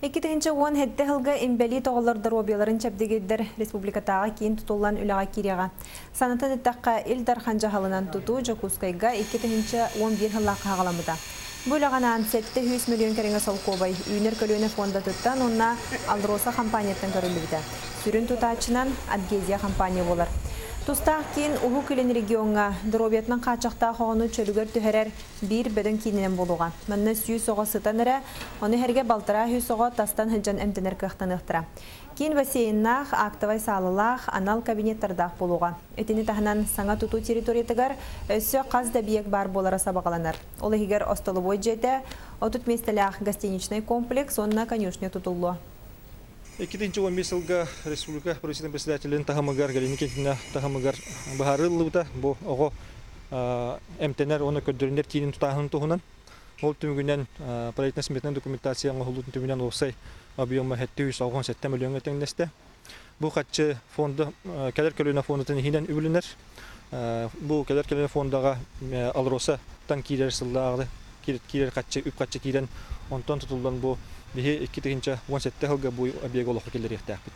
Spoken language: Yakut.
2017 сылга инбэлиит оҕолор доруобуйаларын чэбдигирдэр республикатааҕы киин тутуллан үлэҕэ киириэҕэ. Санатан эттэххэ, Ил Дархан дьаһалынан тутуу Дьокуускайга 2011 сыллаахха саҕаламмыта. Бу үлэҕэ анаан 700 мөлүйүөн кэриҥэ солкуобай Үүнэр көлүөнэ фондатыттан уонна АЛРОСА хампаанньаттан көрүллүбүтэ. Сүрүн тутааччынан Адгезия хампаанньа буолар. Тустаах киин Уһук Илин региоҥҥа доруобуйатынан хааччахтаах оҕону чөлүгэр түһэрэр биир бөдөҥ киининэн буолуоҕа. Манна 100 оҕо сытан эрэ, ону иһэргэ 1,5 сүүс оҕо тастан сылдьан эмтэнэр кыахтаныахтара. Киин бассейннаах, актовай саалалаах, анал кабинеттардаах буолуоҕа. Итини таһынан саҥа тутуу территориятыгар өссө хас да объект баар буолара сабаҕаланар. Ол иһигэр остолобуой дьиэтэ, 30 миэстэлээх гостиничнай комплекс уонна конюшня тутуллуо. 2015 сылга республика правительствотын председателин таһымыгар, Галина Никитина таһымыгар быһаарыы ыллыбыта. Бу оҕо эмтэнэр уонна көрдөрүнэр киинин тутааһынын туһунан. Ол түмүгүнэн проектно-сметная документация оҥоһуллуутун түмүгүнэн уопсай объема 797 мөлүйүөҥҥэ тэҥнэстэ. Бу харчы фонда кэлэр көлүөнэ фондатын иһинэн үбүлэнэр. Бу кэлэр көлүөнэ фондаҕа АЛРОСА-тан киирэр сыллааҕы киирэр харчы, үп-харчы киирэн, онтон тутуллан бу биһи 2017 сылга бу объегы олоххо киллэриэхтээхпит.